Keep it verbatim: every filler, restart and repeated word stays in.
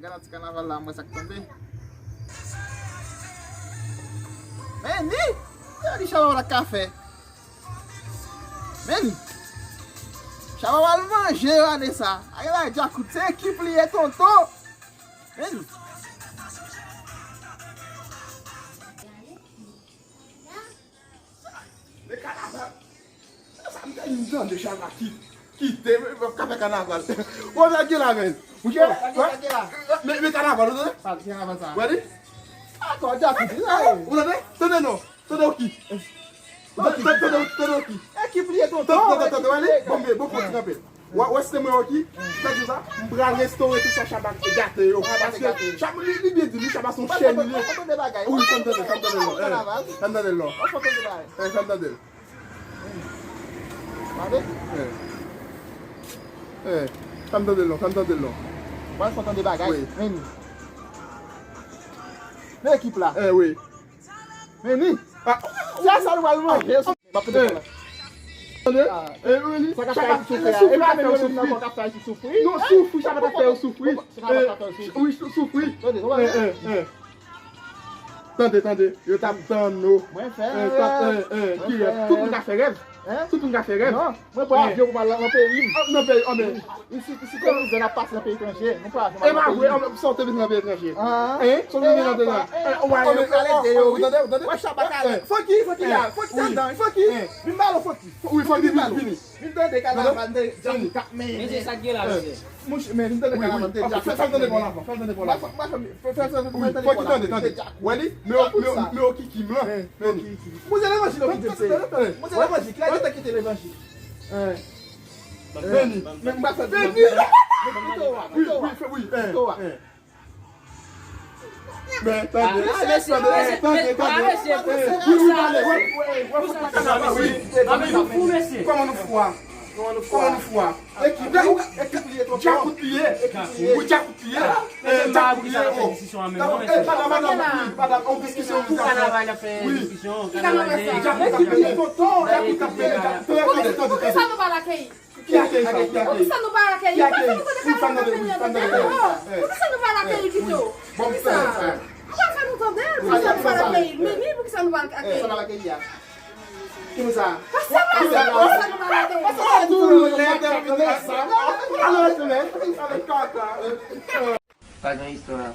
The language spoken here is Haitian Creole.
Gade ti kanaval la, mwen sa k tonbe. Men ni, gade Shabba la ka fè. Men ni. Shabba al manje ane sa. Ay la, Djakout, se ekip li ye, tonton. Men ni. Men kanaval. Sa m te vin tande Shabba ki kite, men, men, ka fè kanaval. Bon, sa gen la, men. Mouche, men, men kanaval, ou tande? Sa, ki kanaval sa? Ou tande? Akò, Djakout, sa ye. Ou tande? Tande non. Tande Oki. Tande, tande, tande, tande Oki. Ekip li ye, tonton. Tande, tande, tande, ou tande? Bon, men, bon, pran ti kanpe. Wè, wè, se mwen, Oki. Sa di sa, m pral restore tout sa Shabba gate yo. Paske Shabba, li, li byen di, li, Shabba se yon chèn, li ye. Wi, sa m tande, sa m tande lò. Eh, sa m tande lò. Eh, sa m tande. Gade. Eh. Eh, sa m tande lò, sa m tande lò. Mwen fò tande bagay. Wi. Men ni. Men ekip la. Eh, wi. Men ni. Ah. Se sa nou pral manje. M ap tande la. Tande? Eh, wi, ni. Sa k ap fè yo soufri a? E pa menm yo menm nan kò k ap fè yo soufri. Non, soufri, Shabba t ap fè yo soufri. Wi, sou-, soufri. Tande, tande. Eh, eh, eh. Tande, tande. Yo t ap tann nou. Mwen fè rèv. Eh, eh, eh, ki rèv? Tout moun ka fè rèv. Tout moun ka fè rèv. Non, mwen pran avyon pou m al nan peyi m. Ah, nan peyi, ah, men. Isi, isi, gen mizè n ap pase nan peyi etranje. Nou pran avyon pou m al nan peyi m. E pa vre, ah, men, sa w te vin nan peyi etranje. Hein? Sa w te vin nan peyi etranje? Eh, ou ale, ou ale de yo, wi. Ou tande, ou tande? Wè Shabba ka ale. Foki, Foki la, Foki tandan, Foki. Vin ba nou, Foki. Wi, Foki vin, vini. Vin tande kanaval de Djakout k ap mennen. Mesye, sa k gen la, mesye? Mouche, men vin tande kanaval de Djakout. Fè l tande bon lavan, fè l tande bon lavan. Fè l tande bon lavan. Wi, Foki tande, tande. Wè li, men, men, men Oki ki m lan. Men ni. Mwen se levanjil yo kite m se. Mwen se levanjil. Ki la gentan kite levanjil? Men ni. Men m pa fè. Men ni. Men pito a, pito a. Wi, wi, wi. Pito a. Men, tande, tande, tande, tande. Wi, wi, pale, wi, wi, wi, wi. Kòman nou fou a? Kòman nou fou a? Ekip, ekip li ye, tonton. Djakout li ye. Ekip li ye. Wi, Djakout li ye. Eh, Djakout li ye, oh. Eh, madanm, madanm, wi, madanm, on diskisyon. Pou kanaval ap fè diskisyon, kanaval de Djakout ap fè. Ekip li ye, tonton. Djakout ap fè. Tande, tande, tande. Poukisa nou pa lakay? Ki akeyi sa? Ki akeyi? Poukisa nou pa akeyi? Ki akeyi? Wi, sa m tande, wi, sa m tande. Poukisa nou pa akeyi pito? Poukisa? Ou pa fè nou tande. Poukisa nou pa akeyi? Men ni, poukisa nou pa akeyi? Sa pa akeyi a. Ki moun sa? Pase la, pase la, poukisa nou pa akeyi? Pase la, tou lè, tou lè sa. Alò, tou lè. Sa gen istwa.